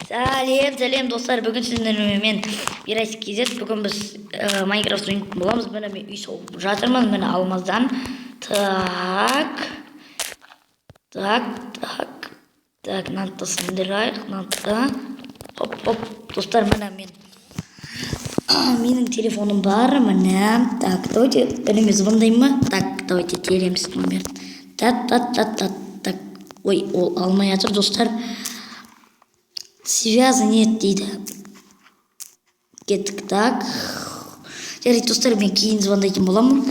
Сәлем, сәлем, достар! Бүгін сіздермен мен, Мирас KZ. Бүгін біз Майнкрафт ойнайтын боламыз. Міне, мен үй соғып жатырмын, міне, алмаздан. Так. Так, так. Так, мынаны да сындырайық, мынаны да. Хоп, хоп. Достар, міне менің телефоным бар, міне. Так, давайте ініме звондаймын ба? Так, давайте тереміз номерін. Та та та та так. Ой, ол алмай жатыр, достар. Связи нет дейді. Кеттік, так. Жарайды, достар, мен кейін звондайтын боламын.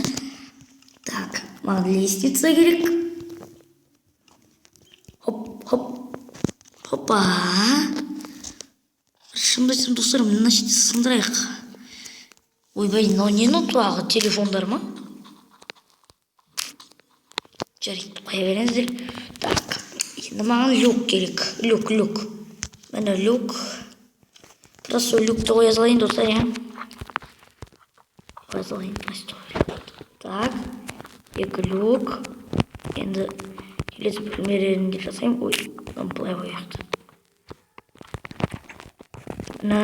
Так, маған лестница керек. Хоп, хоп. Хопа. Шынымды айтсам, достар, мына жерді сындырайық. Ойбай, мынау не тағы, телефондар ма? Жарайды, қоя беріңіздер. Так, енді маған люк керек. Люк, люк. Міне люк. Просто люкті қоя салайын, достар, иә. Қоя салайын, простой люк. Так, екі люк. Енді келесі бөлмелерінде жасаймын. Ой, мынаны былай қояйық. Мына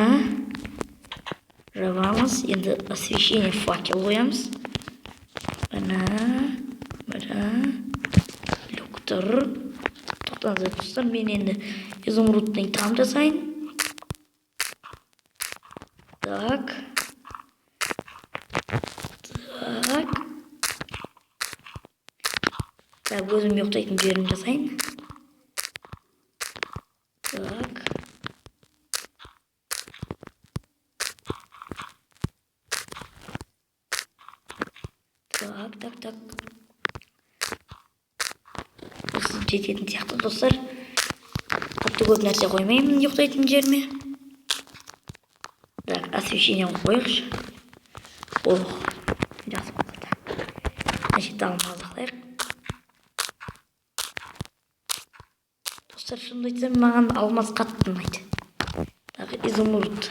жабамыз. Енді освещение, факел қоямыз. Міне, міне люк тұр. Тоқтаңыздар, достар, мен енді изумрудный там жасайын. Так. Так. Так, өзім ұйықтайтын жерін жасайын. Так. Так, так, так. Осы жететін сияқты, достар. Қатты көп нәрсе қоймаймын ұйықтайтын жеріме. Так, освещение қояйықшы. Ох, жақсы болды. Так. Мына жерде алмаз алайық. Достар, шынымды айтсам, маған алмаз қатты ұнайды. Так, изумруд.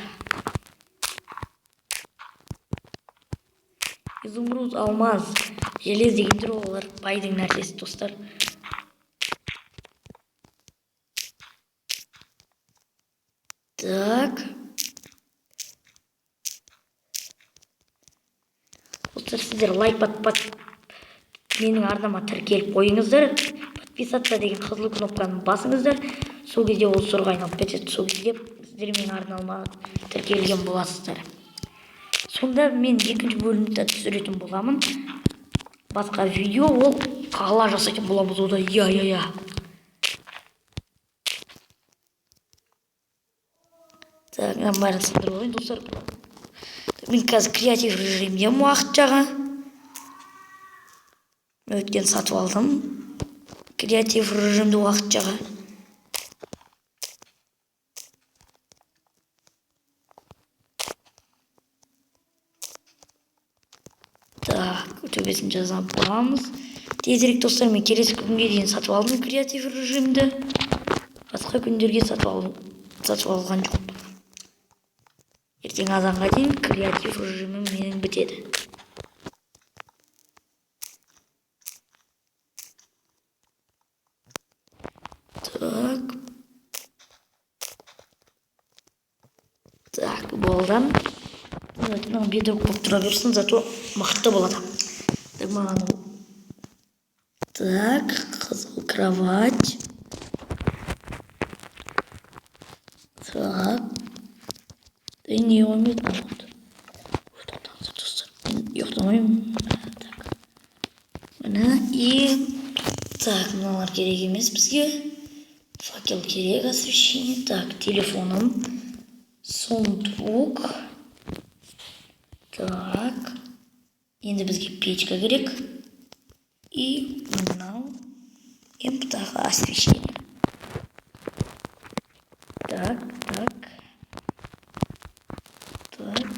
Изумруд, алмаз, желез дегендер олар байдың нәрсесі, достар. Так. Достар, сіздер лайк басып, менің арнама тіркеліп қойыңыздар. Подписаться деген қызыл кнопканы басыңыздар. Сол кезде ол сұрға айналып кетеді. Сол кезде сіздер менің арнама тіркелген боласыздар. Сонда мен екінші бөлімді түсіретін боламын. Басқа видео, ол қала жасайтын боламыз ода. Иә, иә, иә. Так, мынаның бәрін сындырып алайын, достар. Мен қазір креатив режимдемін уақытшаға. Мен өткен сатып алдым. Креатив режимді уақытшаға. Так, төбесін жазып аламыз. Тезірек, достар, мен келесі күнге дейін сатып алдым креатив режимді. Басқа күндерге сатып алған жоқпын. Ертең азанға дейін креатив режимім менің бітеді. Так. Так, болды. Мынау бедрок болып тұра берсін, зато мықты болады. Так, маған ол. Так, қызыл кровать. Так. Ей, не қоймайды мынау? Ой, тоқтаңыздар, достар. Мен ұйықтамаймын. Так. Міне, и так, мыналар керек емес бізге. Факел керек, освещение. Так, телефоным. Сундук. Так. Енді бізге печка керек. И мынау. Енді тағы освещение. Так, так. Так.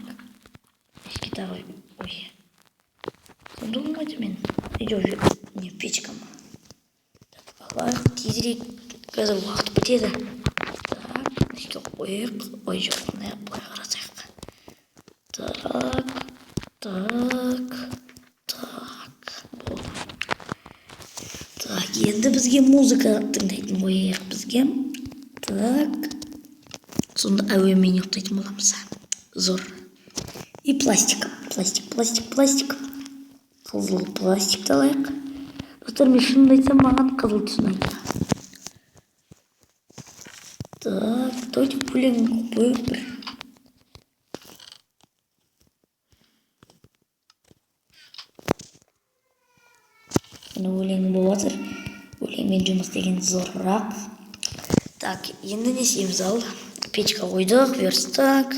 Ішке тағы, ой. Сундугым қайда мен? Жоқ, не, печка ма? Так, алайық, тезірек. Қазір уақыт бітеді. Так, ішке қояйық. Ой, жоқ, мына былай қарасайық. Так, так, так, болды. Так, енді бізге музыка тыңдайтын қояйық бізге. Так. Сонда әуемен ұйықтайтын боламыз. Зор. И пластик. Пластик, пластик, пластик. Қызыл пластикті алайық. Достар, мен шынымды айтсам, маған қызыл түс ұнайды. Так, давайте өлең қойып бір. Міне, өлең болып жатыр. Өлеңмен жұмыс істеген зорырақ. Так, енді не істейміз? Ал печка қойдық, верстак,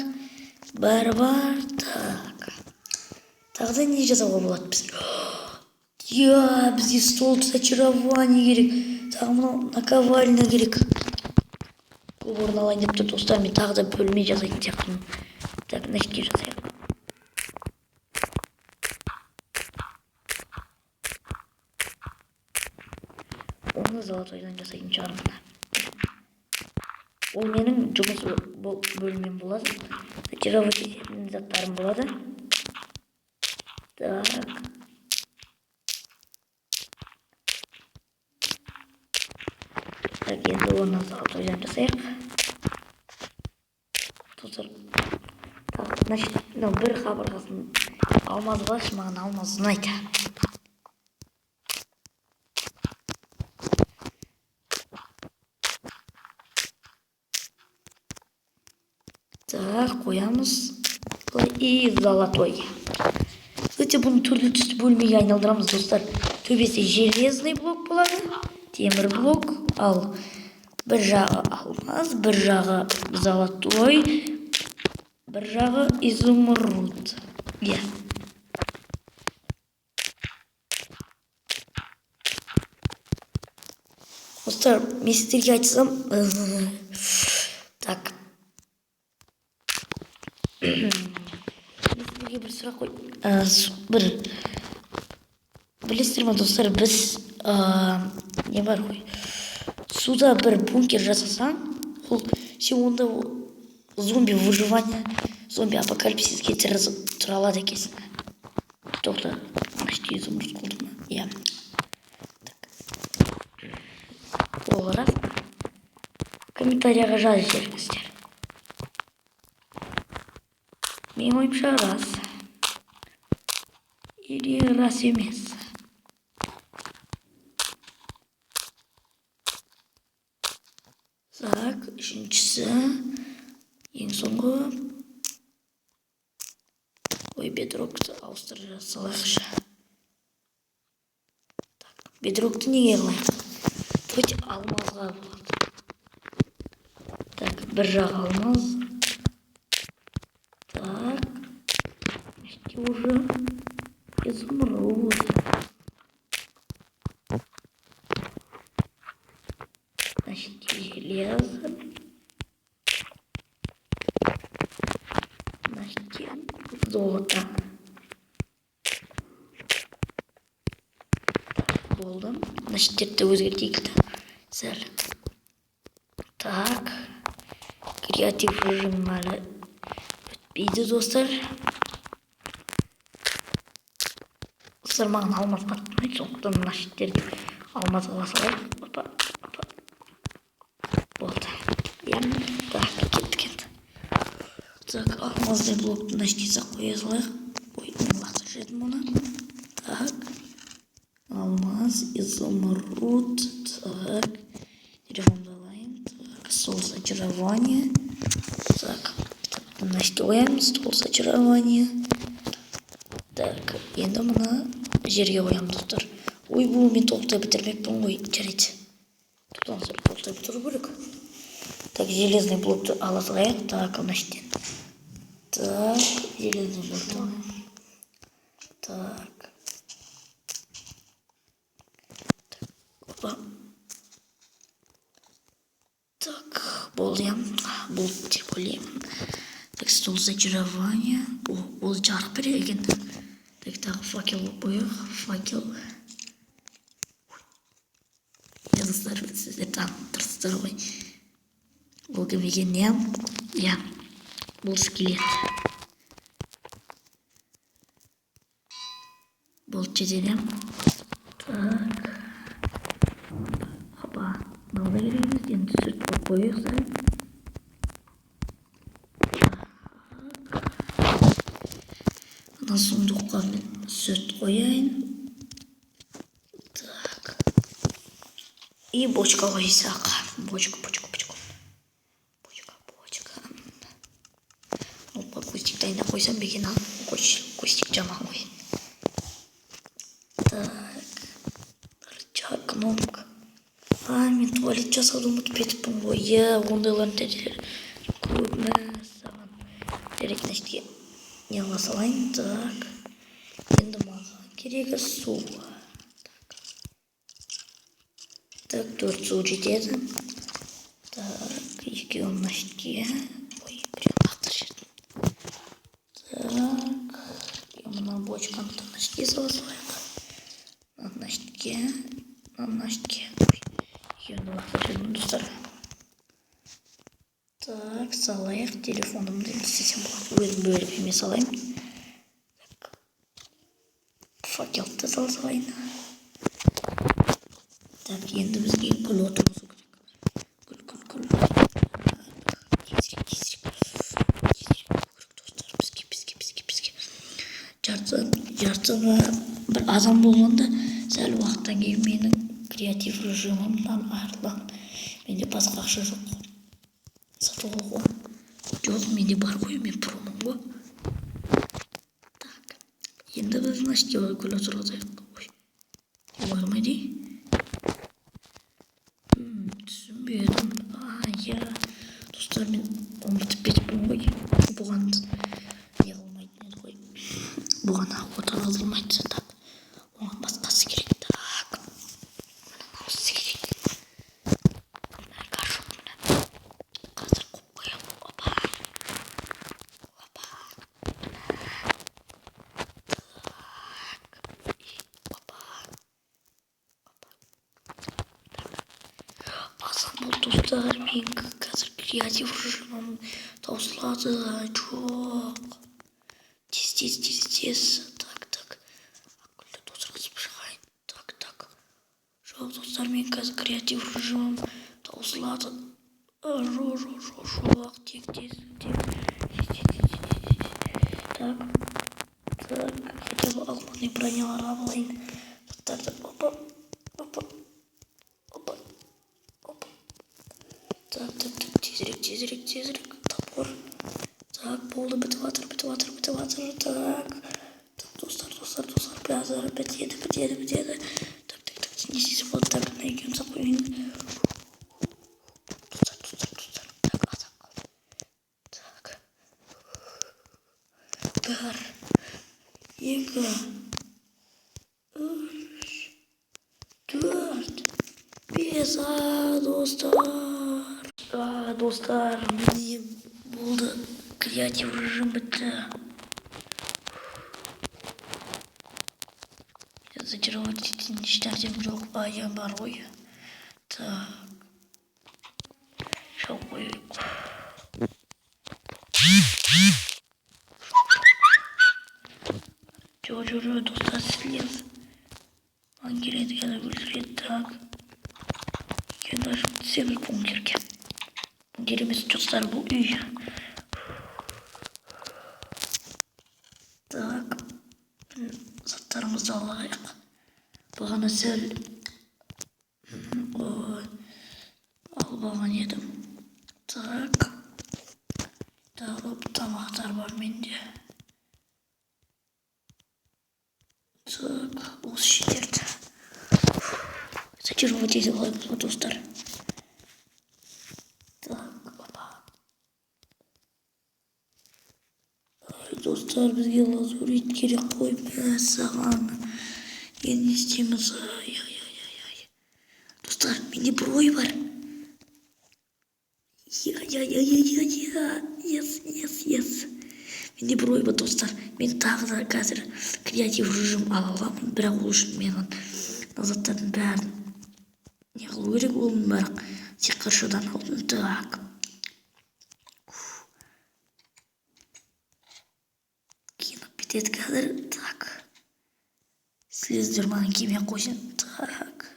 бәрі бар. Так, тағы да не жасауға болады бізге? Иә, бізге стол зачарование керек, тағы мынау наковальня керек. Көп орын алайын деп тұр, достар. Мен тағы да бөлме жасайтын сияқтымын. Так, мына жерге жасайық. Оны золотойдан жасайтын шығармын. Ол менің жұмыс бөлмем болады, зачаровать ететін заттарым болады. Так, так, енді оны золотойдан жасайық, достар. Так, значит, мынау бір қабырғасын алмаз қылайықшы, маған алмаз ұнайды. Так, қоямыз былай и золотой. Өте бұны түрлі түсті бөлмеге айналдырамыз, достар. Төбесі железный блок болады, темір блок, ал бір жағы алмаз, бір жағы золотой, бір жағы изумруд, иә. Достар, мен сіздерге айтсам, так, мен сіздерге бір сұрақ қой, бір білесіздер ма, достар, біз не бар ғой, суда бір бункер жасасаң, ол сен онда зомби выживание, зомби апокалипсиске тұра алады екенсің. Тоқта, почти изумруд қылды ма? Иә, так, ол рас. Комментарияға жазып жіберіңіздер. Менің ойымша, рас или рас емес? Так, үшіншісі, ең соңғы. Ой, бедрокты ауыстыра салайықшы. Так, бедрокты неге қылайық? Давайте алмазға болады. Так, бір жағы алмаз. Так, почти уже изумруд. Значит, железо. Значит, золото. Так, болды. Значит, өзгертейік та сәл. Так, креатив режим әлі өтпейді, достар. Достар, маған алмаз қатты ұнайды, сондықтан мына шеттерге алмаз қыла салайық. Опа, опа, болды, иә. Так, кеттік енді. Так, алмазный блокты мына жерге қоя салайық. Ой, мен лақтырып жібердім оны. Так, алмаз, изумруд. Так, телефонды алайын. Так, стол зачарования. Так, мына жерге қоямыз стол зачарования. Так, енді мына жерге қоямын, достар. Ойбу, мен толықтай бітірмеппін ғой. Жарайды, тоқтаңыздар, толықтай бітіру керек. Так, железный блокты ала салайық. Так, мына жерден. Так, железный блокты алайық. Так, так, опа. Так, болды, иә, болды деп ойлаймын. Так, стол зачарования. О, ол жарық береді екен. Так, тағы факел қояйық, факел. Иә, достар, сіздер танып тұрсыздар ғой, ол кім екенін, иә? Иә, бұл скелет. Болды, жетеді, иә. Так, опа, мынау да керек емес. Енді сүт қойып қояйық сәл. Мына сундукқа мен сүт қояйын. Так. И бочка қойсақ. Бочка, бочка, бочка. Бочка, бочка. Опа, кустик дайындап қойсам ба екен, ал? Қойшы, кустик жаман ғой. Так. Рычаг, кнопка. А, мен туалет жасауды ұмытып кетіппін ғой. Иә, ондайлардың нәтижелері көп, мәссаған. Жарайды, мына жерге не ала салайын. Так. Енді маған керегі су. Так. Так, 4 су жетеді. Так, екеуін мына жерге. Ой, біреуін лақтырып жібердім. Так. Мына бочканы да мына жерге сала салайық. Мына жерге, мына жерге. Ой, екеуін де лақтырып жібердім, достар. Так, салайық. Телефонымды не істесем болады? Өзім бөліп еме салайын. Так. Факелді да сала салайын. Так, енді бізге гүл отырғызу керек. Гүл, гүл, гүл. Тезірек, тезірек. Тезірек болу керек, достар. Бізге, бізге, бізге, бізге. Жарты бір азан болғанда, сәл уақыттан кейін менің креатив режимімнен айырыламын. Менде басқа ақша жоқ. Сатып алуға. Жоқ, менде бар ғой, мен промын ғой. Так. Енді біз мына жерге гүл отырғызайық. Ой, не қоймайды? Түсінбедім. А, иә. Достар, мен ұмытып кетіппін ғой. Бұған не қылмайтын еді ғой. Бұған отырғызылмайды. Так. Оған басқасы керек. Так. Мына мынаусы керек. Мына горшок, мына. Қазір қойып қоямын. Опа. Опа. Так. И опа. Опа. Так. Азан болды, достар. Мен қазір креатив режимім таусылады. Жоқ. Тез, тез, тез, тез. Так, так. Гүлді отырғызып шығайын. Так, так. Жоқ, достар, мен қазір креатив режимім таусылады. Жоқ, жоқ, жоқ, жоқ. Тек, тез, тез. Тез, тез, тез, тез, тез. Так. Так, хотя бы алмазный бронялар алып алайын. Заттарды. Опа. Опа. Опа. Опа. Так, так, так, тезірек, тезірек, тезірек. Топор. Так, болды, бітіп жатыр, бітіп жатыр, бітіп жатыр. Так. Так, достар, достар, достар, қазір бітеді, бітеді, бітеді. Так, так, так, не істесем болады? Так, мына екеуін салып қояйын. Достар, достар, достар. Так, аз ақ қалды. Так. 1, 2, 3, 4, 5. А, достар. А, достар, міне болды. Креатив режим бітті. Зачаровать ететін ешнәрсем жоқ. А, иә, бар ғой. Так. Шауып қояйық. Жоқ, жоқ, жоқ, достар, слез. Маған келеді, қазір өлтіреді. Так. Енді ашып түсеміз бункерге. Бункер емес, достар, бұл үй. Так. Заттарымызды алайық. Бағана сәл ой, алып алған едім. Так. Тағы тамақтар бар менде. Так, осы жетеді. Зачаровать етіп алайық, достар. Так, опа. Ай, достар, бізге лазурит керек қой, мәссаған. Енді не істейміз? Ай, ай, ай, ай, ай. Достар, менде бір ой бар. Я, я, я, я, я, я. Yes, yes, yes. Менде бір ой бар, достар. Мен тағы да қазір креатив режим ала аламын, бірақ ол үшін маған мына заттардың бәрін не қылу керек, оның бәрін сиқыршыдан алдым. Так. Киініп кетеді қазір. Так. Слездер маған кимей ақ қойсын. Так.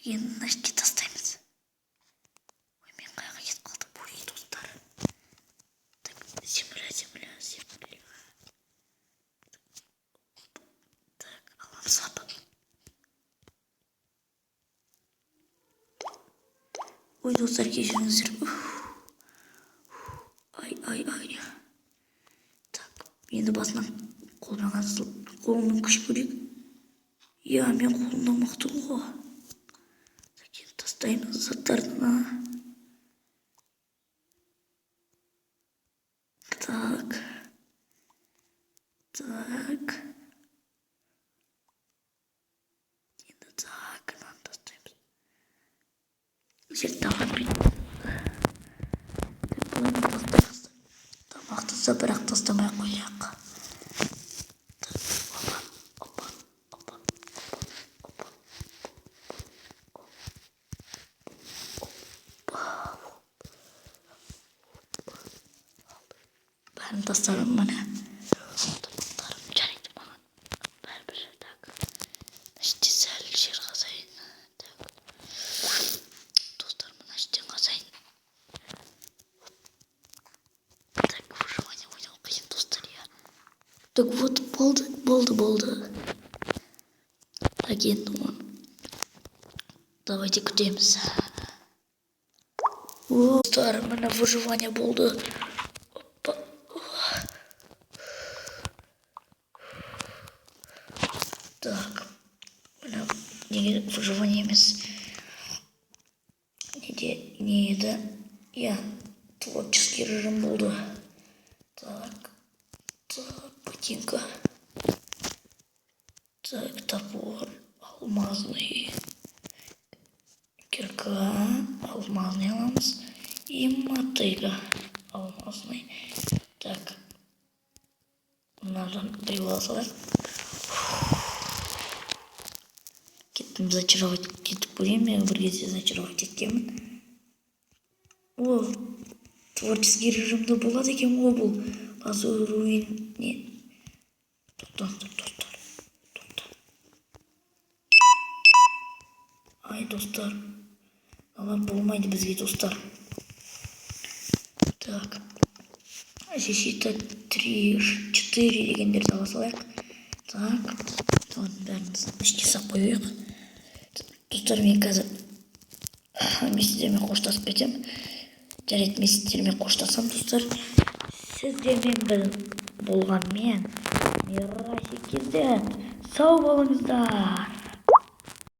Енді мына жерге тастаймыз. Ой, мен қаяққа кетіп қалдым? Ой, достар. Так, Ой, достар, кешіріңіздер. Ай, ай, ай. Так, енді басынан қолмен қолымның күші көрейік. Иә, мен қолымда мықты ғой. Так, енді тастаймыз заттарды. Так. Так. Енді, так, мынаны тастаймыз. Жер тағам. Так, былай тастаймыз. Тамақты бірақ тастамай ақ қояйық. Так, опа, опа, опа, опа, опа. Бәрін тастадым, міне. Тамақтарым жарайды маған. Бәрібір, так. Мына жерде сәл жер қазайын. Так. Достар, мына жерден қазайын. Так, выживание ойнау қиын, достар, иә. Так, вот, болды, болды, болды. Так, енді оны. Давайте күтеміз. О, достар, міне, выживание болды. Опа. Так, міне, неге выживание емес? Неде, не еді? Иә, творческий режим болды. Так, так, ботинка. Так, топор, алмазный. Кирка, алмазный аламыз. И мотыга алмазный. Так, мынадан біреу ала салайық. Кеттім, зачаровать етіп көрейін. Мен бір кезде зачаровать еткенмін. О, творческий режимде болады екен ғой бұл. Лазур руин не? Тоқтаңыздар, достар. Тоқта. Ай, достар. Мыналар болмайды бізге, достар. Так. Защита 3, 4 дегендерді ала салайық. Так. Соның бәрін ішке салып қояйық. Достар, мен қазір мен сіздермен қоштасып кетемін. Жарайды, мен сіздермен қоштасамын, достар. Сіздермен бір болған мен, Мирасик KZ. Сау болыңыздар.